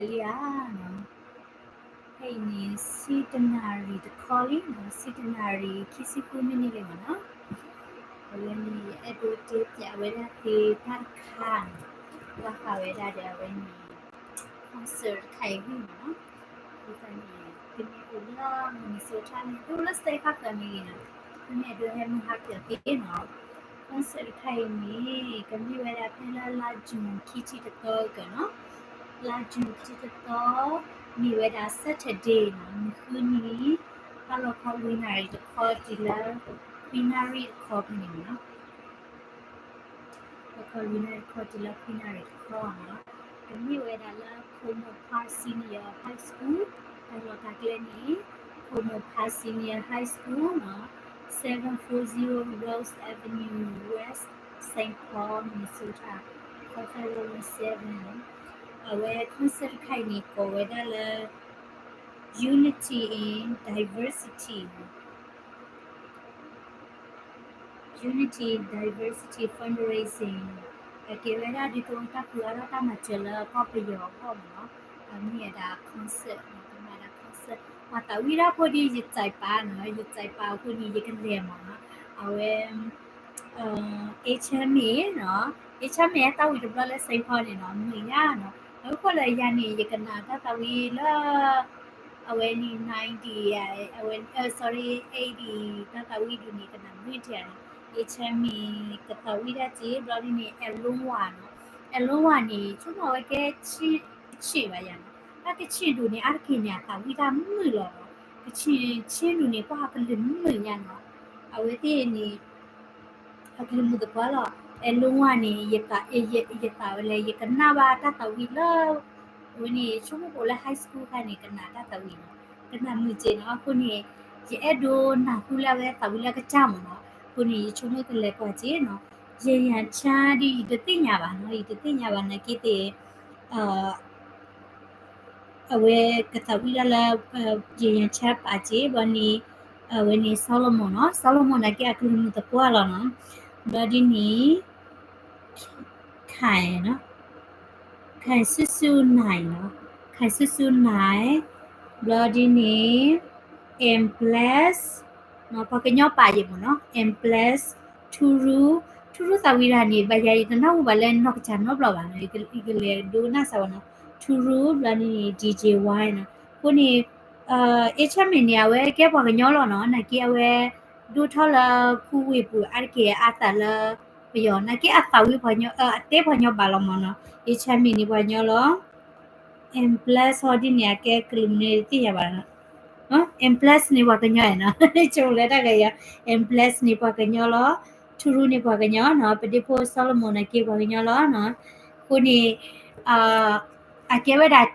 လံဧါနီၤ. ဖဲအံၤန့ၣ် ဆံတနၣ်ရံၣ်တခီလံနီၤ, ဆံတနၣ်ရံၣ်ခံဆံဃုမံးနံးလံမ့ၢ်နီၤ. အဝဲန့ၣ် ယအဲၣ်ဒိးတဲပျးဝဲဒၣ်သ့တၢ်တခါနီၤ, ဘၣ်ဃးဝဲဒၣ်ဒီးအဝဲန့ၣ် concert တခါအံၤမ့ၢ်နီၤ. အဃိသတးန့ၣ် ပမ့ၢ်အိၣ်လၢ Minnesota န့ၣ် တအိၣ်လၢ state ဖးဃၢၤမ့ၢ်ဂ့ၤနီၤ, ပမ့ၢ်အဲၣ်ဒိးဟဲမုၢ်ဟါဖျၢၣ်သ့နီၤ. concert တခါအံၤန့ၣ် ကမ့ၢ်ဝဲဒၣ်ဖဲလၢလါ June ခံဆံတသီက့ၤနီၤ, လါ June ခံဆံတသီ, မ့ၢ်ဝဲဒၣ် Saturday နီၤ, မုၢ်ဃုနံၤ, ဟါလီၤခီလွံၢ်နၣ်ရံၣ်တခီတုၤလၢ ခွံနၣ်ရံၣ်တခီဖဲန့ၣ်နီၤ. ဟါလီၤခီလွံၢ်နၣ်ရံၣ်တခီတုၤလၢခွံနၣ်ရံၣ်တခီနီၤ. ကမ့ၢ်ဝဲဒၣ်လၢ Como Park Senior High School, တၢ်လီၢ်တၢ်ကျဲန့ၣ် Como Park Senior High School နီၤ, seven four zero Rose Avenue West, Saint Paul, Minnesota, four five one seven. အဝဲ concert တခါအံၤန့ၣ် ကိးဝဲဒၣ်လၢ Unity in Diversity, Unity Diversity Fundraising, အကဲဝဲဒၣ်ဒ်သိးတၢ်ဃုအါထီၣ်တၢ်မၤစၢၤလၢကီၢ်ပယီၤအဂီၢ်မ့ၢ်နီၤ. အမ့ၢ်ဝဲဒၣ် concert နီၤ, ကမၤဒၣ် concert, ပှၤသးဝံၣ်ဒၣ်ဖိဒ်ယစဲးပာ်နီၤ, ယစဲးပာ်အဃိန့ၣ် ယကလဲၤမ့ၢ်နီၤ. အဝဲ HMA နီၤ, HMA တၢ်ဝံၤတဘျီလၢ Saint Paul န့ၣ်နီၤ, မုာ်ညါနီၤ. အဃိလၢယၤန့ၣ် ယကနၣ်တၢ်သးဝံၣ်လၢ အဝဲန့ၣ် ninety, အဝဲ sorry, eighty တၢ်သးဝံၣ်ဒုးန့ၣ် ကနၣ်မုာ်ထံဧါနီၤ. HMA ကသးဝံၣ်တၢ်စ့ ဘျီဒ်န့ၣ် Eloma နီၤ, Eloma န့ၣ် ဆိကမိၣ်ဝဲကဲ ကဆ့ၣ်ဘၣ်ယၤနီၤ. တၢ်ကဆ့ၣ်ဒုးန့ၣ် အါတက့ၢ်န့ၣ် အသးဝံၣ်တၢ်မုာ်လီၤ. ကဆ့ၣ်, ဆ့ၣ်ဒုးန့ၣ် ကွၢ်အကလုၢ်မုာ်ညါနီၤ. အဝဲသ့ၣ်န့ၣ် အကလုၢ်မုာ်သပှၢ်လီၤ. Eloma န့ၣ် ယသးဝဲလဲၣ် ယကနၣ်ဘၣ်တၢ်သးဝံၣ်လၢ အဝဲန့ၣ် ဆိကမိၣ်ပအိၣ်လၢ high school ခါန့ၣ် ကနၣ်တၢ်သးဝံၣ်နီၤ, ကနၣ်မုာ်စ့နီၤ. အဃိန့ၣ် ယအဲၣ်ဒိးနၢ်ဟူလၢအဝဲသးဝံၣ်လၢကစၢ်မ့ၢ်နီၤ. အဃိန့ၣ် ယဆိကမိၣ်ကလဲၤကွၢ်စ့နီၤ. ယယၤဆါဒ်ယတသ့ၣ်ညါဘၣ်နီၤ, ယတသ့ၣ်ညါဘၣ်နာ်က့သ့ၣ် အဝဲကသးဝံၣ်ဒၣ်လၢ ယယၤဆါပာ်စ့ ဘျီန့ၣ် အဝဲန့ၣ် Solomon နီၤ, Solomon နာ်က့အကလုၢ်မုာ်သပှၢ်လီၤနီၤ. ဘျီဒ်န့ၣ် Kai နီၤ, Kai စုစုနၢ်နီၤ, Kai စုစုနၢ်, ဘျီဒ်န့ၣ် Empress နီၤ, ပှၤကညီပာ်ယဲၢ်မ့ၢ်နီၤ, Empress, Turu, Turu သးဝံၣ်တၢ်န့ၣ် ဘၣ်ယၤယတနၢ်ဟူဘၣ်လၢနီၢ်ကစၢ်နီတဘျီဘၣ်နီၤ, ယကလဲၤဒိကနၣ်စ့ဝဲနီၤ, Turu ဘျီန့ၣ် DJ Y နီၤ. အဃိန့ၣ် HMA န့ၣ် အဝဲကဲပှၤကညီလီၤနီၤ, နာ်က့အဝဲ ဒိၣ်ထီၣ်လၢခူဝ့ၢ်ပူၤအါတက့ၢ်အသးလၢပယီၤ, နာ်က့အသးဝံၣ်ပှၤကညီ, အတဲပှၤကညီဘၣ်လီၤမ့ၢ်နီၤ, HMA န့ၣ်ပှၤကညီလီၤ. Empress ဟီဒ်န့ၣ် အကဲကလုၢ်မနုၤသ့ၣ်ညါဘၣ်နီၤ, Empress န့ၣ်ပှၤကညီနီၤ, ဆိလၢတၢ်ဂၤယၤ, Empress န့ၣ်ပှၤကညီလီၤ, Turu န့ၣ်ပှၤကညီနီၤ, ပဒ့ဖိ Solomon နာ်က့ပှၤကညီလီၤနီၤ. အဃိန့ၣ် အကဲဝဲဒၣ်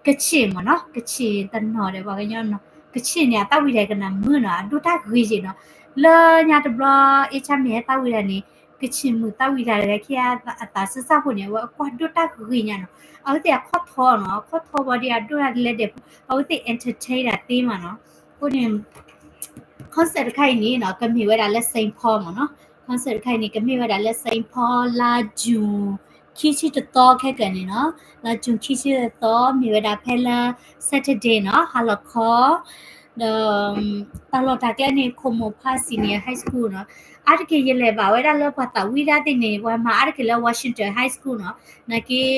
ကဆ့ၣ်မ့ၢ်နီၤ, ကဆ့ၣ်တနီၤဒီးပှၤကညီနီၤ, ကဆ့ၣ်န့ၣ် အသးဝံၣ်တၢ်ကနၣ်မုာ်နီၤ, အဒိၣ်တၢ်ဂ့ၤယဲၢ်နီၤ. လၢညါတဘျီ HMA သးဝံၣ်တၢ်န့ၣ် ကဆ့ၣ်မုာ်သးဝံၣ်တၢ်တဂၤခံဂၤအသးစၢ်စၢ်ဖိန့ၣ် အဝဲကွၢ်ဒိၣ်တၢ်ဂ့ၤညါနီၤ. အဝဲသ့ၣ်အခီၣ်ထီနီၤ, အခီၣ်ထီဘၣ်ဒီးအဒိၣ်တၢ်လဲၤဒဲး, အဝဲသ့ၣ် entertain တၢ်သ့မးနီၤ. အဃိန့ၣ် concert တခါအံၤန့ၣ်နီၤ ကမ့ၢ်ဝဲဒၣ်လၢ Saint Paul မ့ၢ်နီၤ. concert တခါအံၤန့ၣ် ကမ့ၢ်ဝဲဒၣ်လၢ Saint Paul လါ June ခံဆံတသီခဲကနံၣ်နီၤ. လါ June ခံဆံတသီ မ့ၢ်ဝဲဒၣ်ဖဲလၢ Saturday နီၤ ဟါလီၤခီ ဒီး တၢ်လီၢ်တၢ်ကျဲန့ၣ် Como Park Senior High School နီၤ. အါတက့ၢ်ယလဲၤဘၣ်ဝဲဒၣ်လၢပှၤသးဝံၣ်တၢ်သ့ၣ်န့ၣ် ပှၤမၤအါတက့ၢ်လၢ Washington High School နီၤ. နာ်က့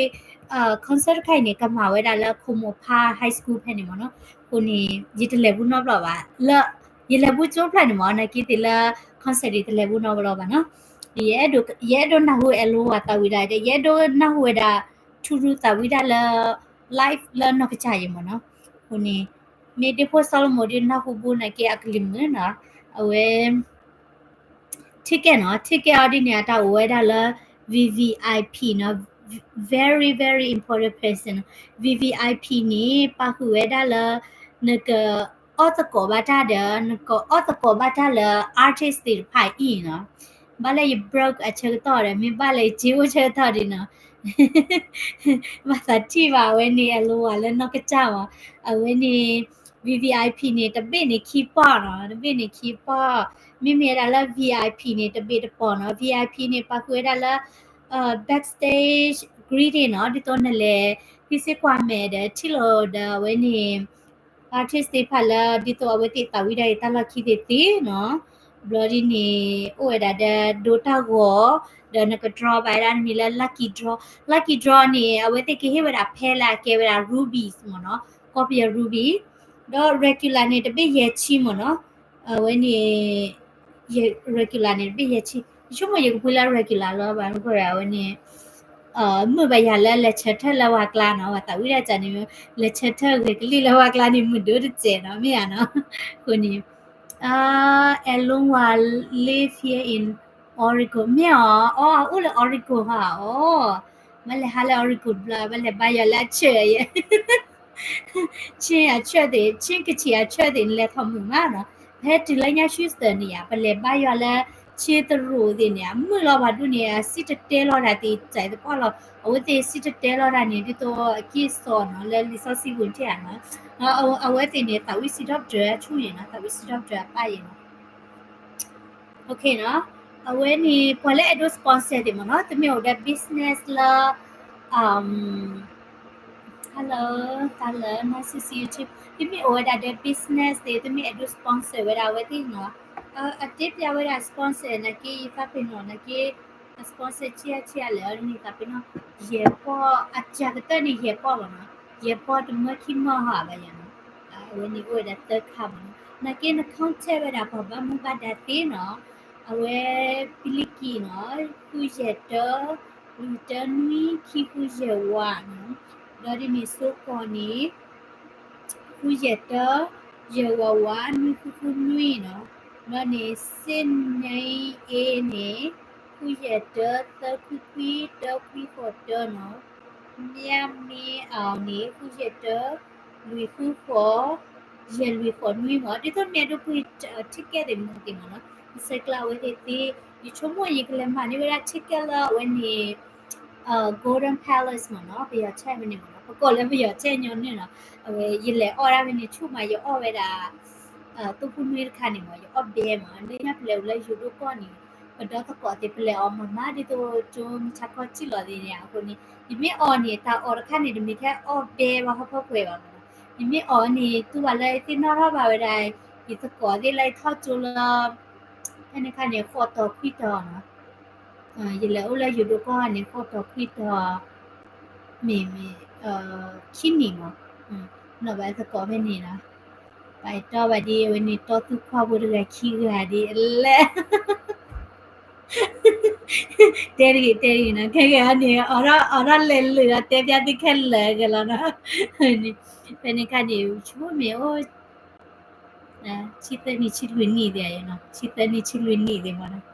concert တခါအံၤန့ၣ် ကမၤဝဲဒၣ်လၢ Como Park High School ဖဲန့ၣ်မ့ၢ်နီၤ. အဃိန့ၣ် ယတလဲၤဘူးနီတဘျီဘၣ်. လၢ ယလဲၤဘူးကၠိဖျၢၣ်န့ၣ်မ့ၢ် နာ်က့သ့ၣ်လၢ concert ဒ်တလဲၤဘူးနီတဘျီဘၣ်နီၤ. ယအဲၣ်ဒိးနၢ်ဟူ Eloma သးဝံၣ်တၢ်ဒီး ယအဲၣ်ဒိးနၢ်ဟူဝဲဒၣ် Turu သးဝံၣ်တၢ်လၢ live လၢနီၢ်ကစၢ်ယဲၢ်မ့ၢ်နီၤ. အဃိန့ၣ် မ့ၢ်ဒ့ဖိ Solomon ဒ်နၢ်ဟူဘူးနာ်က့အကလုၢ်မုာ်နီၤ. အဝဲ ticket နီၤ, ticket အီၤဒ်န့ၣ် အတၢ်အိၣ်ဝဲဒၣ်လၢ V V I P နီၤ, very very important person နီၤ. V V I P န့ၣ် ပာ်ဃုာ်ဝဲဒၣ်လၢ နကအီၣ်သကိးဘၣ်တၢ်ဒီး နကအီၣ်သကိးဘၣ်တၢ်လၢ artist သ့ၣ်တဖၣ်အံၤနီၤ. ဘၣ်လၢယ broke အဆၢကတီၢ်ဒီး မ့ၢ်ဘၣ်လၢယစ့အိၣ်ဆၢကတီၢ်ဒ်နီၤ ဘၣ်သးထံၣ်ဘၣ်အဝဲန့ၣ် Eloma လၢနီၢ်ကစၢ်မး, အဝဲန့ၣ် V V I P န့ၣ် တဘ့ၣ်န့ၣ်ခံပီၢ်နီၤ, တဘ့ၣ်န့ၣ်ခံပီၢ်, မ့မ့ၢ်ဝဲဒၣ်လၢ V I P န့ၣ် တဘ့ၣ်တပီၢ်နီၤ, V I P န့ၣ် ပာ်ဃုာ်ဝဲဒၣ်လၢ backstage greeting နီၤ, ဒ်သိးနလဲၤ ထံစ့ကွၢ်မဲာ်ဒီးထံၣ်လိာ်ဒီးအဝဲန့ၣ် artist သ့ၣ်တဖၣ်လၢဒ်သိးအဝဲသ့ၣ်သးဝံၣ်ဒၣ်အံၤတၢ်လီၢ်ခံသ့ၣ်သ့ၣ်နီၤ. ဘျီဒ်န့ၣ် အိၣ်ဝဲဒၣ်ဒီးဒိတၢ်ဂီၤ ဒီးနက draw ဘၣ်ဝဲဒၣ်နမံၤလၢ lucky draw, lucky draw န့ၣ် အဝဲသ့ၣ်ကဟ့ၣ်ဝဲဒၣ်ဖဲလၢအကဲဝဲဒၣ် rubies မ့ၢ်နီၤ, ကီၢ်ပယီၤ ruby, ဒီး regular န့ၣ် တဘ့ၣ်ယဲၢ်ဆံမ့ၢ်နီၤ. အဝဲန့ၣ် regular န့ၣ် တဘ့ၣ်ယဲၢ်ဆံ, ယဆိကမိၣ်ယကပှ့ၤလၢ regular လီၤဘၣ်မနုၤအဃိဒီး အဝဲန့ၣ် မုာ်ဘၣ်ယၤလၢလဲၤဆၢထၢၣ်လၢဝၤကျါနီၤ, ပှၤသးဝံၣ်ဒၣ်ကန့ၣ် လဲၤဆၢထၢၣ်ဂဲၤကလံၣ်လၢဝၤကျါန့ၣ် မုာ်ဒိၣ်တစဲးနီၤ မ့ၢ်ဧါနီၤ. အဃိန့ၣ် အဲ လိဝၤ live here in Oregon မ့ၢ်ဧါ, အအိၣ်လၢ Oregon ဟါအီၤ, ဘၣ်လဲၤဟးလၢ Oregon တဘျီ ဘၣ်လဲၤဘါယွၤလၢအ church ယဲ Chin အ church သ့ၣ် Chin ကချံးအ church သ့ၣ် နလဲၤထီၣ်မုာ်မးနီၤ. ဖဲတုၤလၢညါ Houston န့ၣ်ဧါ ပလဲၤဘါယွၤလၢ Chin သရိာ်သ့ၣ်န့ၣ် အမုာ်လီၤပှၤဒိၣ်န့ၣ် အစံၣ်တဲၤတဲလီၤတၢ်သ့ၣ်တဖၣ်လီၤ, အဝဲသ့ၣ်စံၣ်တဲၤတဲလီၤတၢ်န့ၣ် ဒ်သိးအက့ၢ်စီနီၤ လၢလံာ်စီဆှံပူၤန့ၣ်ဧါနီၤ. အဝဲသ့ၣ်န့ၣ် သးဝံၣ်စံးထီၣ်ပတြၢၤအဆူၣ်န့ၣ်နီၤ, သးဝံၣ်စံးထီၣ်ပတြၢၤအပၢ်ယဲနီၤ. အဝဲန့ၣ် ပှၤလၢအဲၣ်ဒိး sponsor သ့ၣ်မ့ၢ်နီၤ, သုမ့ၢ်အိၣ်ဒီး business လၢ hello တၢ်လၢ nice to see you too, သုမ့ၢ်အိၣ်ဝဲဒၣ်ဒီး business သ့ၣ် သုမ့ၢ်အဲၣ်ဒိး sponsor ဝဲဒၣ်အဝဲသ့ၣ်နီၤ, အတဲပျးဝဲဒၣ် sponsor နာ်က့ ယသးပ့ၤနီၣ်နာ်က့ အ sponsor ဆံးဆံးလဲၣ်န့ၣ် သးပ့ၤနီၣ် ယဲၢ်ပီၢ် အစှၤကတၢၢ်န့ၣ် ယဲၢ်ပီၢ်ဘၣ်နီၤ, ယဲၢ်ပီၢ်တမၢခံမၢဟးဘၣ်ယၤနီၤ. အဝဲန့ၣ်အိၣ်ဝဲဒၣ်သၢခါမ့ၢ်နီၤ, နာ်က့န contact ဝဲဒၣ်ပှၤဘၣ်မူဘၣ်ဒါသ့နီၤ, အဝဲပလံၤကံၤနီၤ, ဃုယဲၢ်တၢ လွံၢ်တၢနွံ ခံဃုယဲၢ်ဝးနီၤ, ဒီးဒ်န့ၣ် စိကီၢ်န့ၣ် ဃုယဲၢ်တၢ ယဲၢ်ဝးဝး နွံဃုဃုနွံနီၤ, ဒီးန့ၣ် စ့ၣ်န့အ့န့ၣ် ဃုယဲၢ်တၢ သၢခွံခွံ တၢခွံဃိးတၢနီၤ, မၠၣ်မ့အီၤန့ၣ် ဃုယဲၢ်တၢ လွံၢ်ဃုဃိး ယဲၢ်လွံၢ်ဃိးနွံမ့ၢ်, ဒ်သိးမ့ၢ်အဒိပှ့ၤ ticket သ့ၣ်မနုၤသ့ၣ်မ့ၢ်နီၤ, နဆဲးကျိးအဝဲသ့ၣ်သ့, ယဆိကမိၣ်ယကလဲၤမၤန့ၢ်ဝဲဒၣ် ticket လၢအဝဲန့ၣ် Golden Palace မ့ၢ်နီၤ, ပယီၤထဲမ့ၢ်န့ၣ်မ့ၢ်နီၤ, ပကိးလၢပယီၤထဲညီနုၢ်နီၤ, အဝဲယလဲၤအီၣ်ဒၣ်ဝဲန့ၣ် ဆူၣ်မးယအီၣ်ဝဲဒၣ် သိဖိနွံတခါန့ၣ်မ့ၢ် ယအီၣ်ဘဲမ့ၢ်, လၢညါပလဲၤအိၣ်လၢယိၤဒိၣ်ကီၢ်န့ၣ် ပဒီသကိးသ့ၣ် ပလဲၤအီၣ်မၤမၤဒ်သိးကၠိမုၢ်ဆါခီစံၣ်လီၤသ့ၣ်န့ၣ်, အဃိန့ၣ် ယမ့ၢ်အီၣ်န့ၣ် တၢ်အီၣ်တခါန့ၣ် တမ့ၢ်ထဲအီၣ်ဘဲဘၣ်ဟီၣ်ခိၣ်ပှဲၤဘၣ်မ့ၢ်နီၤ, ယမ့ၢ်အီၣ်န့ၣ် တူၢ်ဘၣ်လၢယသ့ၣ်နီၣ်ထီၣ်ဘၣ်ဝဲဒၣ် ယသကိးသ့ၣ်လၢယထီၣ်ကၠိလၢ ဖဲန့ၣ်ခါန့ၣ် ဃိးတီၤခွံတီၤနီၤ, ယလဲၤအိၣ်လၢယိၤဒိၣ်ကီၢ်န့ၣ် ဃိးတီၤခွံတီၤ မ့ၢ်မ့ၢ် ခံနံၣ်မ့ၢ်, နီၢ်ဘၣ်သကိးဖဲန့ၣ်နီၤ, ပာ်တီဘၣ်ဒ်အဝဲန့ၣ် တီသူၣ်ခွါဖိတဂၤခံဂၤဒ်လဲၣ် တဲတဂ့ၤ တဲတဂ့ၤနီၤ, ခဲကဲန့ၣ် အီၣ်ထီၣ်လဲၤလုာ်ဒီး တဲပျးသုခဲလၢာ်ကလီၤနီၤ, ဖဲန့ၣ်ခါန့ၣ် ဆိကမိၣ်မ့ၢ်အိၣ် ဆံသၢနံၣ်ဆံလွံၢ်နံၣ်သ့ၣ်, ဆံသၢနံၣ်ဆံလွံၢ်နံၣ်သ့ၣ်မ့ၢ်နီၤ,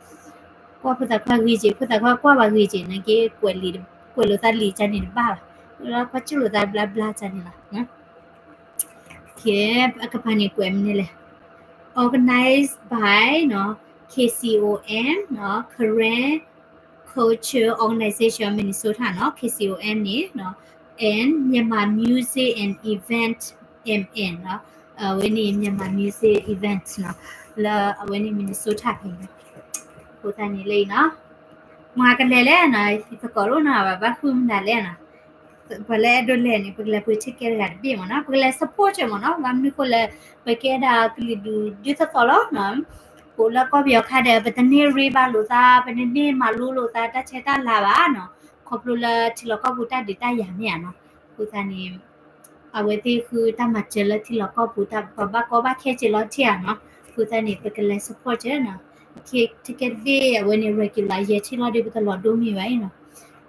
ကွၢ်ဖိသၣ်ခွါဂ့ၤက့ၤ ဖိသၣ်ခွါကွၢ်ဘၣ်ဂ့ၤက့ၤ နာ်က့ ကွဲးလိာ်သးလံာ်ကန့ၣ်တဘၣ်ဘၣ်, လၢကွၢ်ကၠူၣ်လိာ်သးဘျါဘျါကန့ၣ်လီၤ. ကဲ အကပၤန့ၣ်ကွဲးမနုၤလဲၣ်, organized by နီၤ K C O M နီၤ Karen Culture Organization Minnesota နီၤ K C O M န့ၣ်နီၤ and Myanmar Music and Event M N နီၤ, အဝဲန့ၣ် Myanmar Music Event နီၤ လၢအဝဲန့ၣ် Minnesota ဖဲန့ၣ်, အဃိသတးန့ၣ်လၢအံၤနီၤ မ့ၢ်ကလဲၤလဲၣ်နီၤ, ယသကိးလိၣ်နီၤ ဘၣ်ဘၣ်ဃုမနုၤလဲၣ်နီၤ, ပှၤလၢအဲၣ်ဒိးလဲၤန့ၣ် ပကလဲၤပှ့ၤ ticket တဂၤတဘ့ၣ်မ့ၢ်နီၤ, ပကလဲၤ support မ့ၢ်နီၤ, ဘၣ်မနုၤဃိလဲၣ် ပကဲဒၣ်ကလုာ်ဒူၣ်ဒ်သိးသိးလီၤနီၤ, ပအိၣ်လၢကီၢ်ပယီၤခါဒီး ပတန့ၢ်ရ့ဘၣ်လိာ်သး ပတန့ၢ်မၤလိလိာ်သးတၢ်ဆဲးတၢ်လၤဘၣ်နီၤ, ခီဖျိလၢထံလီၢ်ကီၢ်ပူၤတၢ်ဒုးတၢ်ယၤမ့ၢ်ဧါနီၤ, အဃိသတးန့ၣ် အဝဲသ့ၣ်ဃုတၢ်မၤစၢၤလၢထံလီၢ်ကီၢ်ပူၤ တၢ်ပှၤဘၣ်ကီဘၣ်ခဲစ့ၢ်လီၤထံၣ်ဧါနီၤ, အဃိသတးန့ၣ် ပကလဲၤ support နီၤ, ticket သ့ၣ် အဝဲန့ၣ် regular ယဲၢ်ဆံလီၤဒီး ပတလီၤဒိမ့ၢ်ဘၣ်အံၤနီၤ,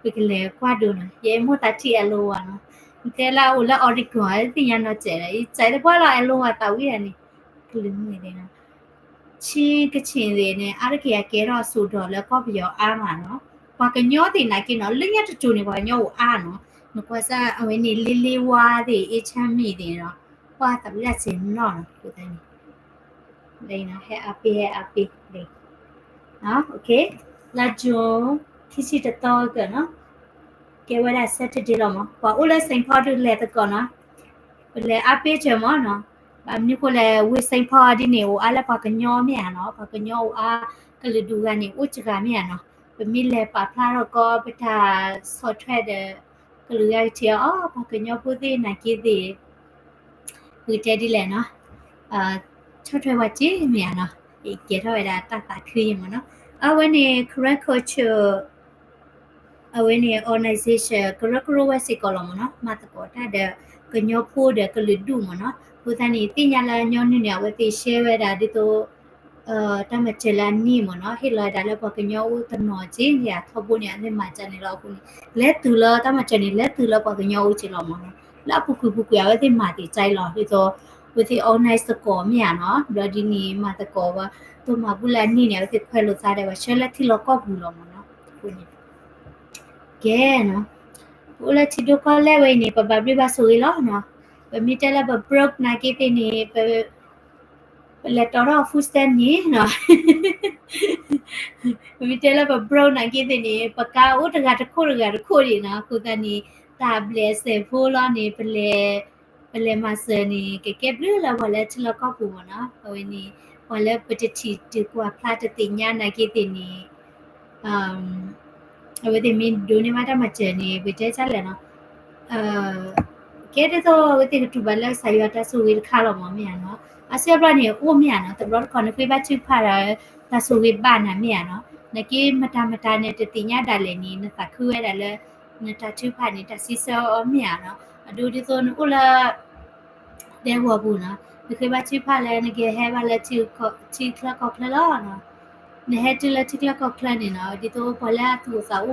ပကလဲၤကွၢ်ဒိနီၤ, ယဲမိၢ်သးထံၣ် Aloha နီၤ, နတဲလၢအအိၣ်လၢ Oregon သ့ၣ်ညါနီၤစဲးဒီး ယစဲးတပှၢ်လီၤ Aloha သးဝံၣ်န့ၣ်, ကလုာ်မုၢ်သ့ၣ်နီၤ ဆ့ကဆ့ၣ်သ့ၣ်န့ၣ် အါတက့ၢ်အကဲထီၣ်စိၤဒီးလၢကီၢ်ပယီၤအါမးနီၤ, ပှၤကညီသ့ၣ်နာ်က့နီၤ လၢညါတစိၤန့ၣ် ပှၤကညီအိၣ်အါနီၤ, နကွၢ်စၢ် အဝဲန့ၣ် လ့လ့ဝါသ့ၣ် အ့ၣ်ဆၣ်မ့ၣ်သ့ၣ်နီၤ, ပှၤသးဝံၣ်တၢ်စဲးနီၤနီၤ အဃိသတးန့ၣ် ဟဲအါပ့ၤ ဟဲအါပ့ၤ လၢ June ခံဆံတသီကနီၤ, ကဲဝဲဒၣ် Saturday လီၤမး, ပှၤအိၣ်လၢ Saint Paul ဒုးလဲၤသကိးနီၤ, ပလဲၤအါပ့ၤစၢၤမးနီၤ, ဘၣ်မနုၤဃိလဲၣ် ဝ့ၢ် Saint Paul ဒ်န့ၣ် အိၣ်အါလၢပှၤကညီမ့ၢ်ဧါနီၤ, ပှၤကညီအိၣ်အါ, ကလုာ်ဒူၣ်ဂၤန့ၣ် အိၣ်စှၤဂၤမ့ၢ်ဧါနီၤ, ပမ့ၢ်လဲၤပာ်ဖျါထီၣ်ကီး ပတၢ်ဆီၣ်ထွဲဒီး ကလုာ်ဂၤကထံၣ်အီၤ ပှၤကညီဖိသ့ၣ်နာ်က့သ့ၣ် ပကတဲဒ်လဲၣ်နီၤ, ဆီၣ်ထွဲဝဲက့မ့ၢ်ဧါနီၤ, ကဲထီၣ်ဝဲဒၣ်တၢ်သးခုအံၤမ့ၢ်နီၤ, အဝဲန့ၣ် Karen Culture အဝဲန့ၣ် organization ကရၢကရိဝဲစ့ၢ်ကီးလီၤမ့ၢ်နီၤ, မၤသကိးတၢ်ဒီးကညီဖိဒီးကလုာ်ဒူၣ်မ့ၢ်နီၤ, အဃိသတးန့ၣ် သ့ၣ်ညါလၢညီနုၢ်န့ၣ် အဝဲသ့ၣ်ရှဲဝဲဒၣ်ဒ်သိး တၢ်မၤစၢၤလၢအနံၣ်မ့ၢ်နီၤ, ဟ့ၣ်လီၤဝဲဒၣ်လၢပှၤကညီအိၣ်တနီၤက့ ယၤထီဘိန့ၣ် အသ့ၣ်မၤစၢၤန့ၣ်လီၤအဃိန့ၣ်, လဲၤတုၤလၢတၢ်မၤစၢၤန့ၣ် လဲၤတုၤလၢပှၤကညီအိၣ်က့လီၤမ့ၢ်နီၤ, လၢအပူၤကွံာ်ပူၤကွံာ် အဝဲသ့ၣ်မၤသ့ၣ်ကါအံၤလီၤ, ဒ်သိး အဝဲသ့ၣ် organize သကိးမ့ၢ်ဧါနီၤ, ဘျီဒ်န့ၣ် မၤသကိးဝဲ တိၢ်မၤဘူၣ်လၢအနံၣ်န့ၣ် အဝဲသ့ၣ်ခွဲးလိာ်သးဒီး ပှၤဆှၢလၢထံလီၢ်ကီၢ်ပူၤလီၤမ့ၢ်နီၤ, အဃိန့ၣ် ကဲနီၤ, ပအိၣ်လၢထံဒိၣ်ကီၢ်လဲၢ်ဝဲအံၤန့ၣ် ပဘၣ်ဘျုးဘၣ်ဆိၣ်ဂ့ၤလီၤနီၤ, ပမ့ၢ်တဲလၢပ broke နာ်က့သ့ၣ်န့ၣ် ပ ပလဲၤတီထီၣ် food stamp န့ၣ်နီၤ, ပမ့ၢ်တဲလၢပ broke နာ်က့သ့ၣ်န့ၣ် ပကါအိၣ်တဂၤတခိၣ်တဂၤတခိၣ်ဒံးနီၤ, အဃိသတးန့ၣ် တၢ်ဘျဲးစဲးဖိလီၤန့ၣ် ပလဲၤ ပလဲၤမၤစၢၤန့ၣ် ကကဲဘျုးလၢပှၤလၢထံလီၢ်ကီၢ်ပူၤမ့ၢ်နီၤ, အဝဲန့ၣ် ပှၤလၢပတထံၣ်တကွၢ်ဖျါတသ့ၣ်ညါနာ်က့သ့ၣ်န့ၣ် အဝဲသ့ၣ်မ့ၢ်ဒိးန့ၢ်ဘၣ်တၢ်မၤစၢၤန့ၣ် ပတဲဒ်လဲၣ်နီၤ, ကဲဒ်သိးအဝဲသ့ၣ်ကတူၢ်ဘၣ်လၢကစၢ်ယွၤတၢ်ဆိၣ်ဂ့ၤတခါလီၤမ့ၢ်ဧါနီၤ, အါစုအါဘျီန့ၣ် အိၣ်မ့ၢ်ဧါနီၤ, တဘျီတခီၣ်နဃ့ဘါထုကဖၣ်ဒီး တၢ်ဆိၣ်ဂ့ၤဘၣ်နၤမ့ၢ်ဧါနီၤ, နာ်က့မတၤမတၤန့ၣ် တသ့ၣ်ညါဒၣ်လဲာ်န့ၣ် နသးခုဝဲဒၣ်လၢ နတၢ်ထုကဖၣ်န့ၣ် တၢ်စံးဆၢအီၤမ့ၢ်ဧါနီၤ, အဒိဒ်သိးနအိၣ်လၢ ဒဲကဝီၤပူၤနီၤ, နဃ့ဘါထုကဖၣ်လၢနကဟဲဘၣ်လၢထံချၢကီၢ်ချၢလီၤနီၤ, နဟဲတုၤလၢထံချၢကီၢ်ချၢန့ၣ်နီၤ, ဒ်သိးပှၤလၢအသူၣ်အိၣ်သးအိၣ်မၤစၢၤဝဲဧ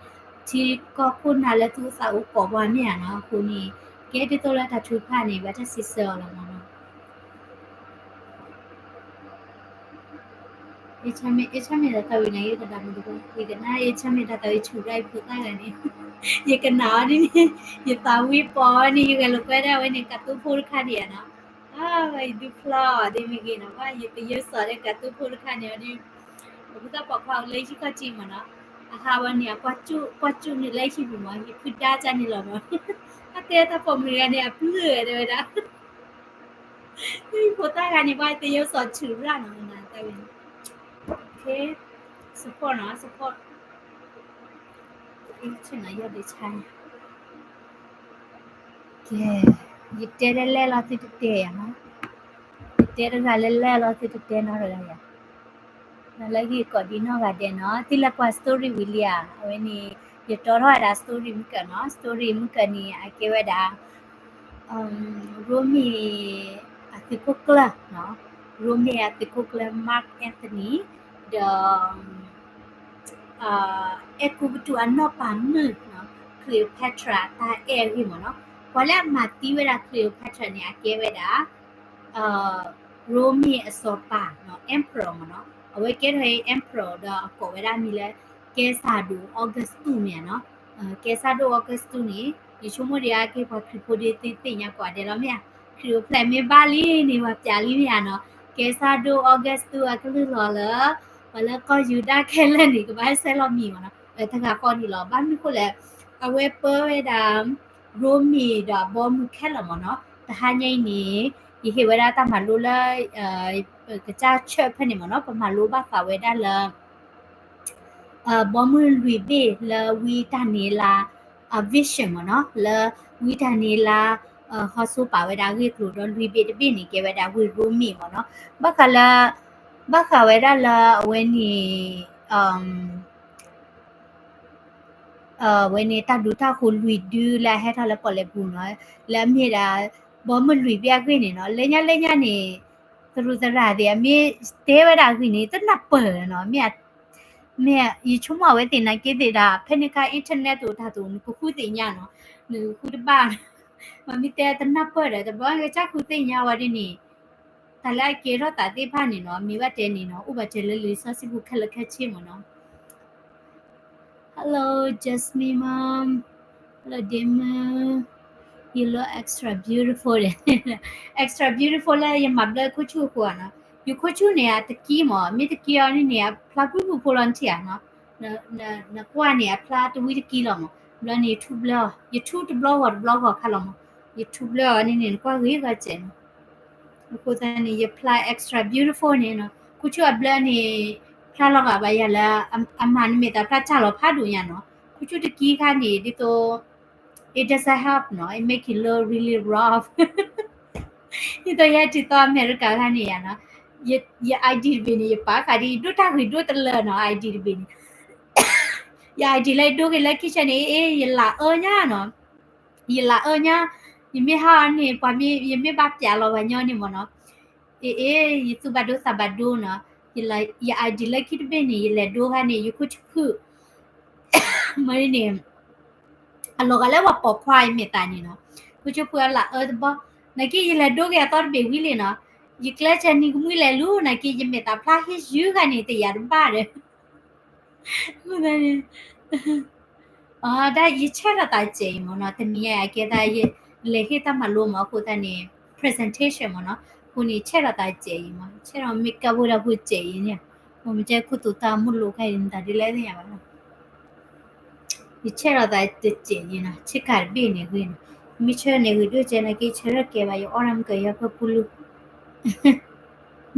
ါ, ထံကီၢ်ခိၣ်နၢ်လၢသူၣ်အိၣ်သးအိၣ်ကိးပှၤမ့ၢ်ဧါနီၤ, အဃိန့ၣ် ကဲဒ်သိးလၢတၢ်ထုကဖၣ်န့ၣ် ဘၣ်တၢ်စံးဆၢအီၤလီၤမ့ၢ်နီၤ. အ့ၣ် ဆၢမ့ၢ်တၢ်သးဝံၣ်န့ၣ် ယကဒၣ်မုၢ်တဘိ, ယကနၣ် အ့ၣ် ဆၢမ့ၢ်တၢ်သးဝံၣ်ဆူၣ်ဒၣ်အံၤဖိသၣ်ဂၤန့ၣ်, ယကနၣ်အီၤဒ်န့ၣ်, ယသးဝံၣ်ပိာ်ဝဲန့ၣ် ယဂဲၤလိာ်ကွဲဒၣ်ဝဲန့ၣ် ကးတူဖိတခါန့ၣ်ဧါနီၤ, အါ ယဒုးဖျီအီၤဒ်မ့ၢ်ဂ့ၤနီၤ, ယသယုၢ်စီၤဒီးကးတူဖိတခါန့ၣ်အီၤဒ် အဃိသတးပိာ်ခွါအိၣ်လၢဟံၣ်ခီၣ်ထံးမ့ၢ်နီၤ, အဟးဝဲန့ၣ် အကွၢ်စူၣ်န့ၣ်လၢဟံၣ်ပူၤမ့ၢ် ယဖုဒါကန့ၣ်လီၤမ့ၢ်, အတဲတၢ်ပိာ်မုၣ်တဂၤန့ၣ် အပျုၢ်ဝဲတဲဝဲဒၣ်, ဖိသၣ်ဂၤန့ၣ် ဘၣ်သယုၢ်စီၤဆူၣ်ရၣ်နီၤ, တၢ်ဝဲန့ၣ်, support နီၤ support, ကဲ, ယတဲလဲၢ်လဲၢ်လီၤသုတတဲယၤနီၤ, ယတဲတဂၤလဲၢ်လဲၢ်လီၤသုတတဲနီတဂၤယၤ, နလၢဂ့ၢ်ကိးဒံနီၢ်ဂၤဒဲးနီၤ, သုလဲၤကွၢ် story ဝံၤလံဧါ, အဝဲန့ၣ် ယတီထီၣ်ဝဲဒၣ် story မုၢ်ကၢနီၤ, story မုၢ်ကၢန့ၣ် အကဲဝဲဒၣ် ရိမ့ၤ အသုးခိၣ်ကျၢၢ်, ရိမ့ၤအသုးခိၣ်ကျၢၢ် Mark Antony ဒီး အဲၤကူပတူးအနီၢ်ပၤမုၣ် Cleopatra တၢ်အဲၣ်အဂ့ၢ်မ့ၢ်နီၤ, ပှၤလၢအမၤသံဝဲဒၣ် Cleopatra န့ၣ် အကဲဝဲဒၣ် ရိမ့ၤအစီၤပၤ emperor မ့ၢ်နီၤ, အဝဲကဲထီၣ်အံၤ emperor ဒီးအကိးဝဲဒၣ်မံၤလၢ ကဲစၢ်ဒိၣ် Augustus မ့ၢ်ဧါနီၤ, ကဲစၢ်ဒိၣ် Augustus န့ၣ် ယဆိကမိၣ်ဒံးအါက့ၤ ပှၤခရံာ်ဖိဒ်သုသ့ၣ်ညါကိးဂၤဒဲးလီၤမ့ၢ်ဧါ, ခရံာ်အိၣ်ဖျဲၣ်မ့ၢ်ဘၣ်လံန့ၣ် ပှၤပျးလံမ့ၢ်ဧါနီၤ, ကဲစၢ်ဒိၣ် Augustus အကလုၢ်လီၤလၢ ပှၤလၢကီၢ်ယူဒၤခဲလၢာ်န့ၣ် ကဘၣ်ဆဲးလီၤမံၤမ့ၢ်နီၤ, တဂၤဃီန့ၣ်လီၤ, ဘၣ်မနုၤဃိလဲၣ်, အဝဲပၢဝဲဒၣ် ရိမ့ၤဒီးအဘီမုၢ်ခဲလၢာ်မ့ၢ်နီၤ, တဟါညါအံၤန့ၣ် ယဟ့ၣ်ဝဲဒၣ်တၢ်မၤလိလၢ ကစၢ် church ဖဲန့ၣ်မ့ၢ်နီၤ, ပမၤလိဘၣ်ဃးဝဲဒၣ်လၢ ဘီမုၢ်လွံၢ်ဘ့ၣ်လၢဝံတၢ်န့ၤလါ အ vision မ့ၢ်နီၤ, လၢဝံတၢ်န့ၤလါ ဟီဆိပာ်ဝဲဒၣ်အဂ့ၢ်အကျိၤဒီး လွံၢ်ဘ့ၣ်တဘ့ၣ်န့ၣ် ကဲဝဲဒၣ်ဝ့ၢ်ရိမ့ၤမ့ၢ်နီၤ, ဘၣ်ဃးလၢ ဘၣ်ဃးဝဲဒၣ်လၢအဝဲန့ၣ် အဝဲန့ၣ် တၢ်ဒူတၢ်ဃိၤလွံၢ်ဒုလၢအဟဲထီၣ်လၢပီၣ်လဲၣ်ပူၤနီၤ, လၢအမ့ၢ်ဒၣ် ဘီမုၢ်လွံၢ်ဘ့ၣ်အဂ့ၢ်န့ၣ်နီၤ, လၢညါလၢညါန့ၣ် သရူးသရၣ်သ့ၣ် အမ့ၢ်တဲဝဲဒၣ်အဂ့ၢ်န့ၣ် တနၢ်ပၢၢ်နီၤ, မ့ၢ် မ့ၢ် ယဆိကမိၣ်အဝဲသ့ၣ်နာ်က့သ့ၣ်ဒၣ် ဖဲန့ၣ်အခါ internet တအိၣ်တၢ်တအိၣ် နကဃုသ့ၣ်ညါနီၤ, နကဃုတဘၣ်, မ့ၢ်မ့ၢ်တဲတနၢ်ပၢၢ်ဒီး တဘျီကစၢ်ဃုသ့ၣ်ညါဝဲဒ်န့ၣ် တၢ်လၢအကဲထီၣ်သးသ့ၣ်တဖၣ်န့ၣ်နီၤ, မ့ၢ်ဘၣ်တဲန့ၣ်နီၤ, အိၣ်ဘၣ်တဲလၢလံာ်စီဆှံပူၤခဲလၢာ်ခဲဆ့မ့ၢ်နီၤ. Hello, Jasmine Mom. Hello, Damon. You look extra beautiful ဒီး extra beautiful လၢယမၤဘျၢခိၣ်ဆူၣ်အဃိဧါနီၤ. ယခိၣ်ဆူၣ်န့ၣ် အတကံမ့ၢ်, မ့ၢ်တကံအီၤန့ၣ်န့ၣ် အဖျါဖုၣ်ဖုၣ်ဖိလီၤနထံၣ်ဧါနီၤ. နကွၢ်န့ၣ် အဖျါတဝံတကံလီၤမ့ၢ်. ဘျီန့ၣ် ထူဘျၢအီၤ, ယထူတဘျီဂီၤတဘျီဂီၤခါလီၤမ့ၢ်. ယထူဘျၢအီၤန့ၣ်န့ၣ် နကွၢ်ဂ့ၤဂီၤစဲးနီၤ. အဃိသတးန့ၣ် ယဖျါ extra beautiful န့ၣ်နီၤ. ခိၣ်ဆူၣ်အဘျၢန့ၣ် ဖျါလီၤဂာ်ဘၣ်ယၤလၢ အမၤနမဲာ်သၣ်ဖျါစၢ်လီၤဖးဒိၣ်ညါနီၤ. ခိၣ်ဆူၣ်တကံခါန့ၣ် ဒ်သိး it doesn't help နီၤ, it make it look really rough. ဒ်သိးယဟဲတုၤသီအမဲရကၤခါန့ၣ်ယါနီၤ, ယ ID တဘ့ၣ်န့ၣ် ယပာ်ဃာ်ဒ် ယဒိၣ်တၢ်ဂ့ၤဒိၣ်တလၢနီၤ, ID တဘ့ၣ်န့ၣ် ယ ID လၢယဒိက့ၤလၢ kitchen န့ၣ် အ့ ယလၤအၢညါနီၤ, ယလၤအၢညါ, ယမ့ၢ်ဟးအီၤန့ၣ် ပှၤမ့ၢ် ယမ့ၢ်ဘၣ်ပျးလီၤပှၤညီန့ၣ်မ့ၢ်နီၤ, အ့ အ့ ယသူၣ်ဘၣ်ဒိသးဘၣ်ဒိနီၤ, ယ ID လၢခံတဘ့ၣ်န့ၣ် ယလဲၤဒိခါန့ၣ် ယခိၣ်ဆူၣ်ခုၣ် မ့ၢ်န့ၣ် အလီၤဂာ်လၢပှၤပိာ်ခွါအမဲာ်သးန့ၣ်နီၤ, ခိၣ်ဆူၣ်ခုၣ်အလၤအၢတဘီ, နာ်က့ယလဲၤဒိက့ၤအသီတဘ့ၣ်ဝံၤလံနီၤ, ယကျဲးစၢးနံၤကမှံလဲၤလူၤ နာ်က့ယမဲာ်သးဖျါဟ့ၣ်ယုၤဂၤန့ၣ် တယာ်တဘၣ်ဒီး အဃိသတးန့ၣ် အတၢ်ယဆဲးထီၣ်သးစဲးအံၤမ့ၢ်နီၤ, တနံၤညါအကဲသးယလဲၤဟ့ၣ်တၢ်မၤလိမ့ၢ်အဃိသတးန့ၣ် presentation မ့ၢ်နီၤ, အဃိန့ၣ် ဆဲးထီၣ်သးစဲးအံၤမ့ၢ်, ဆဲးထီၣ် makeup ဝဲဒၣ်ဖိစဲးအံၤန့ၣ်, မ့ၢ်ကဲခိၣ်သူတၢ်မုၢ်လိာ်ခါအံၤ နတၢ်ဒ်လဲၣ်သ့ၣ်ညါဘၣ်နီၤ, ယဆဲးထီၣ်သးတစဲးအံၤနီၤ, ဆ့ကၤတဘ့ၣ်န့ၣ်ဂ့ၤနီၤ, မ့ၢ်ဆၢန့ၣ်ဂ့ၤဒိၣ်ကဲနာ်က့ ဆၢထၢၣ်ကဲဘၣ် ယအီၣ်တၢ်မုၢ်ကယီဖၢပူၤလူၤ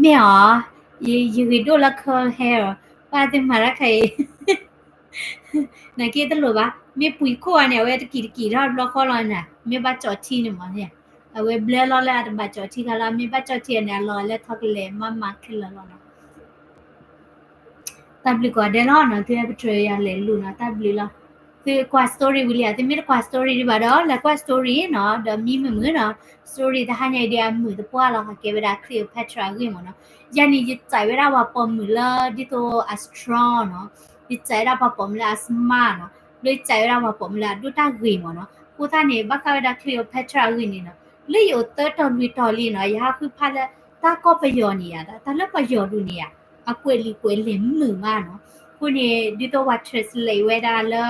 မ့ၢ်အီၤ, ယဂ့ၤဒိၣ်လၢ curl hair အီၤ, ပၢ်သ့ၣ်မၤတၢ်ခဲအံၤ နာ်က့တလိၣ်ဘၣ်, မ့ၢ်ပှံၤခိၣ်အီၤန့ၣ် အဝဲတကံၢ်တကံၢ်ထီၣ်ဘျီဃီလီၤနၤ, မ့ၢ်ဘၣ်ကၠီၣ်ထံန့ၣ်မ့ၢ်န့ၣ်, အဝဲဘျၢလီၤလၢအတဘၣ်ကၠီၣ်ထံခါလီၤ, မ့ၢ်ဘၣ်ကၠီၣ်ထံန့ၣ် အလီၤလၢထီကလဲၤမၤမၤခဲလၢာ်လီၤနီၤ တၢ်ဘျုးကိးဂၤဒဲးလီၤနီၤ, သုဟဲပတြၢၤယၤလဲၤလူၤနီၤ, တၢ်ဘျုးလီၤ. သုကွၢ် story ဝံၤလံဧါ, သုမ့ၢ်တကွၢ် story ဒံးဘၣ်ဒီး လဲၤကွၢ် story နီၤ, ဒီးမံမုာ်မုာ်နီၤ, story တဟါညါအံၤဒ်အမုာ်သပှၢ်လီၤ, ဟးကဲဝဲဒၣ် Cleopatra အဂ့ၢ်မ့ၢ်နီၤ. ယၤန့ၣ် ယစဲးဝဲဒၣ်ပှၤပိာ်မုၣ်လၢဒ်သိးအ strong နီၤ, ယစဲးဝဲဒၣ်ပှၤပိာ်မုၣ်လၢအ smart နီၤ, လၢယစဲးဝဲဒၣ်ပှၤပိာ်မုၣ်လၢအဒိၣ်တၢ်ဂ့ၤမ့ၢ်နီၤ. အဃိသတးန့ၣ် ဘၣ်ဃးဝဲဒၣ် Cleopatra အဂ့ၢ်န့ၣ်နီၤ, လၢယအိၣ်သၢတီၤလွံၢ်တီၤလံနီၤ, ယဟးဃုဖးလၢ တၢ်ကီၢ်ပယီၤန့ၣ်ဧါ, တၢ်လၢပယီၤဒူၣ်န့ၣ်ဧါ, အကွဲးလံာ်ကွဲးလဲၢ်မုာ်မးနီၤ. အဃိန့ၣ် ဒ်သိးပှၤ translate ဝဲဒၣ်လၢ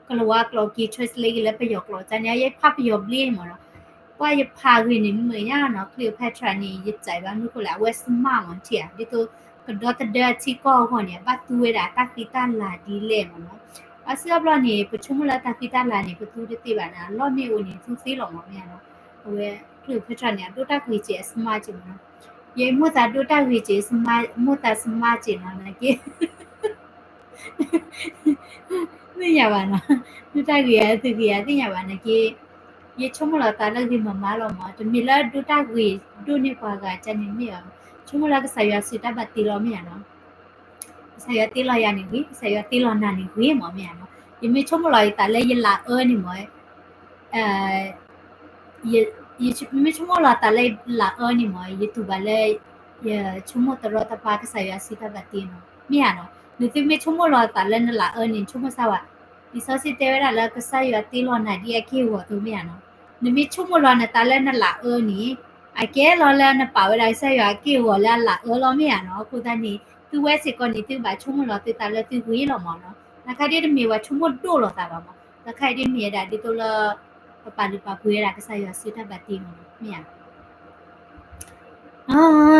ကလၤဝါကျိာ်က့ၤ translate က့ၤလၢပယီၤကျိာ်တၢ်န့ၣ် ယဖးပယီၤဘျ့မ့ၢ်နီၤ. ပှၤယဖးဂ့ၤန့ၣ်မုာ်ညါနီၤ, Cleopatra န့ၣ် ယစဲးဘၣ်မနုၤဃိလဲၣ်, အဝဲ smart မ့ၢ်ထံၣ်ဧါ, ဒ်သိးကဒီသဒၢအထံကီၢ်အဂီၢ်န့ၣ် ဘၣ်သူဝဲဒၣ်တၢ်ဃံတၢ်လၤဒ်လဲၣ်မ့ၢ်နီၤ. အါစုအါဘျီန့ၣ် ပဆိကမိၣ်လၢတၢ်ဃံတၢ်လၤန့ၣ် ပသူတသ့ဘၣ်န့ၣ်, အလီၢ်မ့ၢ်အိၣ်န့ၣ် သူသ့လီၤမ့ၢ်မ့ၢ်ဧါနီၤ. အဝဲ Cleopatra န့ၣ် အဒိၣ်တၢ်ဂ့ၤစဲး အ smart စဲးမ့ၢ်နီၤ. ယမိၣ်သးဒိၣ်တၢ်ဂ့ၤစဲး smart, မိၣ်သး smart စဲးနီၤ, နာ်က့ သ့ၣ်ညါဘၣ်နီၤ, ဒိၣ်တၢ်ဂ့ၤဧါ သုဂ့ၤဧါ သ့ၣ်ညါဘၣ်နာ်က့, ယဆိကမိၣ်လီၤသးလၢဂ့ၤမးမးလီၤမး, တမ့ၢ်လၢဒိၣ်တၢ်ဂ့ၤဒိၣ်န့ၢ်ပှၤဂၤတၢ်န့ၣ်မ့ၢ်ဧါ, ဆိကမိၣ်လၢကစၢ်ယွၤစံးတၢ်ဘၣ်တ့လီၤမ့ၢ်ဧါနီၤ. ကစၢ်ယွၤတ့လီၤယၤန့ၣ်ဂ့ၤ, ကစၢ်ယွၤတ့လီၤနၤန့ၣ်ဂ့ၤမးမ့ၢ်ဧါနီၤ. ယမ့ၢ်ဆိကမိၣ်လီၤယသးလၢယလၤအၢန့ၣ်မး, ယမ့ၢ်ဆိကမိၣ်လီၤသးလၢလၤအၢန့ၣ်မး, ယတူၢ်ဘၣ်လၢ ယဆိကမိၣ်တရီတပါ ကစၢ်ယွၤစံးတၢ်ဘၣ်တ့နီၤ, မ့ၢ်ဧါနီၤ. နသုမ့ၢ်ဆိကမိၣ်လီၤသးလၢနလၤအၢန့ၣ် ဆိကမိၣ်စၢ်ဝဲ, လံာ်စီဆှံတဲဝဲဒၣ်လၢ ကစၢ်ယွၤတ့လီၤနၤဒ်အက့ၢ်အဂီၤအသိး မ့ၢ်ဧါနီၤ. နမ့ၢ်ဆိကမိၣ်လီၤနသးလၢနလၤအၢန့ၣ်, အကဲလီၤလၢနပာ်ဝဲဒၣ်ကစၢ်ယွၤအက့ၢ်အဂီၤလၢအလၤအၢလီၤ မ့ၢ်ဧါနီၤ. အဃိသတးန့ၣ် သုဝဲစ့ၢ်ကီးန့ၣ် သုဘၣ်ဆိကမိၣ်လီၤသုသးလၢသုဂ့ၤလီၤမးနီၤ. တၢ်ခါဒ်တမ့ၢ်ပှၤဆိကမိၣ်ဒိၣ်လီၤသးဘၣ်မး, တၢ်ခါဒ်မ့ၢ်ဝဲဒၣ်ဒ်သိးလၢ ပပာ်လုၢ်ပာ်ပှ့ၤဝဲဒၣ်ကစၢ်ယွၤစုတၢ်ဘၣ်တ့မးနီၤ, မ့ၢ်ဧါ.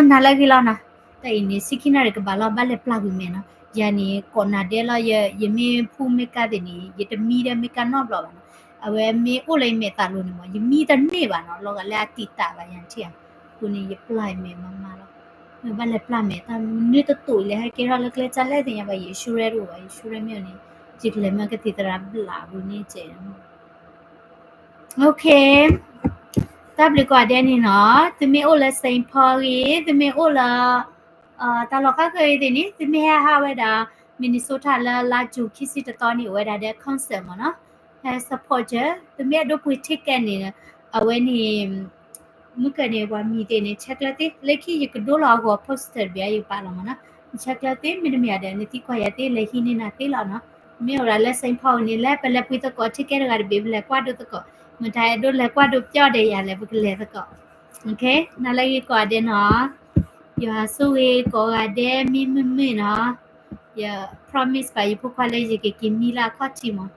နၤလၢဂ့ၤလီၤနီၤ, တၢ်အံၤန့ၣ် ဆံခံနၣ်ရံၣ်ကဘၣ်လီၤ ဘၣ်လဲၤပျၢ်ကွံာ်မဲာ်နီၤ. ယၤန့ၣ် ကိးနၤဒဲးလီၤ, ယမ့ၢ်ဖူ makeup သ့ၣ်န့ၣ် ယတမံဒီး makeup နီတဘျီဘၣ်နီၤ. အဝဲမ့ၢ်အိၣ်လၢယမဲာ်သးလိၤန့ၣ်မး ယမံတန့ၢ်ဘၣ်နီၤ, လီၤဂာ်လၢအတံာ်တာ်ဘၣ်ယၤထံၣ်ဧါ. အဃိန့ၣ် ယပျၢ်ယမဲာ်မးမးလီၤ. ဘၣ်လဲၤပျၢ်မဲာ် တၢ်မနုၤတတိာ်အံၤလဲၣ် ဟဲကဲထီၣ်လၢကျဲတၢ်လဲၣ်သ့ၣ်ညါဘၣ်, ယ insurance တအိၣ်ဘၣ်, ယ insurance မ့ၢ်အိၣ်န့ၣ် ယကလဲၤမၢကသံၣ်သရၣ်ဘျးပူၤန့ၣ်ကဲး Okay, တၢ်ဘျုးကိးဂၤဒဲးန့ၣ်နီၤ, သုမ့ၢ်အိၣ်လၢ Saint Paul ဂ့ၤ, သုမ့ၢ်အိၣ်လၢ တၢ်လီၢ်ခါခဲအံၤသ့ၣ်န့ၣ် သုမ့ၢ်ဟဲဟးဝဲဒၣ် Minnesota လၢလါ June ခံဆံတသီန့ၣ် အိၣ်ဝဲဒၣ်ဒီး concert မးနီၤ, ဟဲ support ကၢ, သုမ့ၢ်အဲၣ်ဒိးပှ့ၤ ticket န့ၣ် အဝဲန့ၣ် မုၢ်ကၢန့ၣ် ပှၤမံၤသ့ၣ်န့ၣ် ဆဲးကျၢသ့, လၢခံယကဒိလီၤအဂီၤ poster တဘ့ၣ် ယပာ်လီၤမးနီၤ, ဆဲးကျၢသ့ မ့တမ့ၢ်ဒီး နသံကွၢ်ယၤသ့ လဲၤဟံးန့ၢ်နၤသ့လီၤနီၤ. မ့ၢ်အိၣ်ဒၣ်လၢ Saint Paul န့ၣ် လဲၤပလဲၤပှ့ၤသကိး ticket တဂၤတဘ့ၣ် ပလဲၤကွၢ်ဒိသကိး, မတၤအဲၣ်ဒိးလဲၤကွၢ်ဒိပျီဒီးယၤလဲၣ် ပကလဲၤသကိး. Okay, နၤလၢဂ့ၤကိးဂၤဒဲးနီၤ, ယွၤဆိၣ်ဂ့ၤကိးဂၤဒဲး မံမုာ်မုာ်နီၤ. ယ promise ဘၣ်ယဖိခွါလၢယကက့ၤမံလၢအခီၣ်ထံးမး,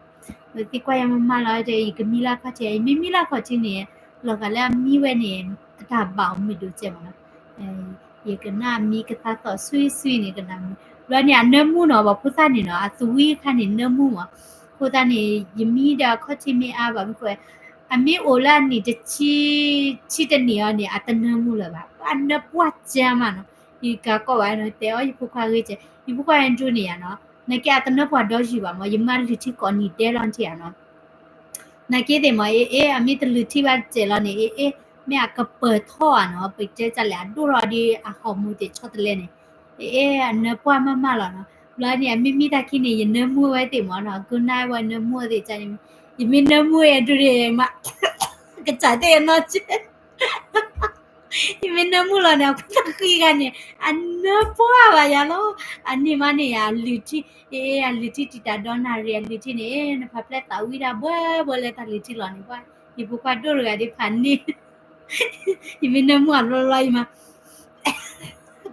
ပသံကွၢ်ယၤမးမးလီၤ ယကမံလၢအခီၣ်ထံး, ယမ့ၢ်မံလၢအခီၣ်ထံးန့ၣ် လီၤဂာ်လၢအမံဝဲန့ၣ် အတၢ်ဘၣ်အီၤမုာ်ဒိၣ်ကဲမးနီၤ. ယကနၣ်မံကသါသီၣ်ဆွံဆွံန့ၣ် ကနၣ်မံ, ဘျီန့ၣ် အနၢမူနီၤ, ပှၤဖိသၣ်န့ၣ်နီၤ အသဝံအခါန့ၣ် နၢမူမး, အဃိသတးန့ၣ် ယမံဒီးအခီၣ်ထံးမ့ၢ်အါဘၣ်မ့ၢ်ဃိ အမ့ၢ်အိၣ်လၢအနံၣ်တဆံ ဆံတနံၣ်အံၤန့ၣ် အတနၢမူလၢၤဘၣ်, အနၢပှၢ်ကၢမးနီၤ. ယကးကီးဘၣ်နီၤ တဲအီၤ ယဖိခွါဂ့ၤကဲ, ယဖိခွါ Andrew န့ၣ်ယါနီၤ, နာ်က့အတနၢပှၢ်ဒီယုၢ်ဘၣ်မး, ယမၤလုၢ်ထံကိးနံၤဒဲးလီၤထံဧါနီၤ. နာ်က့သ့ၣ်မး အ့ၣ်အ့ၣ် အမ့ၢ်တလုၢ်ထံဘၣ်တစဲးလီၤန့ၣ် အ့ၣ်အ့ၣ် မ့ၢ်အကပၢၤထီၣ်ဧါနီၤ, ပတဲတၢ်လဲၣ် အဒိၣ်ထီၣ်ဒီးအဟီၣ်မူသ့ၣ်ဆီတလဲန့ၣ်, အ့ၣ်အ့ၣ် အနၢပှၢ်မးမးလီၤနီၤ. ဘျီန့ၣ် အမ့မ့ၢ်တၢ်ခံန့ၣ် ယနၢမူဝဲသ့ၣ်မးနီၤ, ကနၣ်ဝဲနၢမူဝဲသ့ၣ်န့ၣ်, ယမ့ၢ်နၢမူအဒိၣ်ဒံးမး ကစၢ်တဲအနီၢ်ကဲ ယမ့ၢ်နၢမူလီၤန့ၣ် အခွဲးတၢ်ဃံဂၤန့ၣ် အနၢပှၢ်ဘၣ်ယၤလီၤ. အန့ၣ်မးန့ၣ် အလုၢ်ထံ, အ့ၣ် အလုၢ်ထံတံာ်တာ်ဒီနၣ်ရံၣ် အလုၢ်ထံန့ၣ် နဖးဖျဲးသးဝံၣ်ဒၣ်ဘှဲဘှဲလၢတၢ်လုၢ်ထံလီၤန့ၣ်, ယဖိခွါဒိၣ်တဂၤဒ်ဖးန့ၣ်, ယမ့ၢ်နၢမူအဘျီလီၤအံၤမး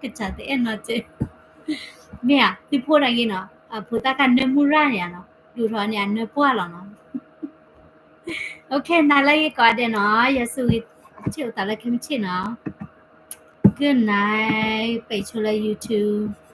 ကစၢ်တအဲၣ်နီၢ်ကဲ, မ့ၢ်ဧါ သုဖိတၢ်ဂ့ၤနီၤ, အဖိသၣ်ခါနၢမူရၣ်န့ၣ်နီၤ, ဒိၣ်ထီၣ်န့ၣ် အနၢပှၢ်လီၤနီၤ. နၤလၢယကိးဂၤဒဲးနီၤ, ယဆူဂ့ၤ ထံၣ်အိၣ်သးလၢခဲမုၢ်ဆ့ၣ်နီၤ. Good night, ပှဲၤဆိလၢ YouTube.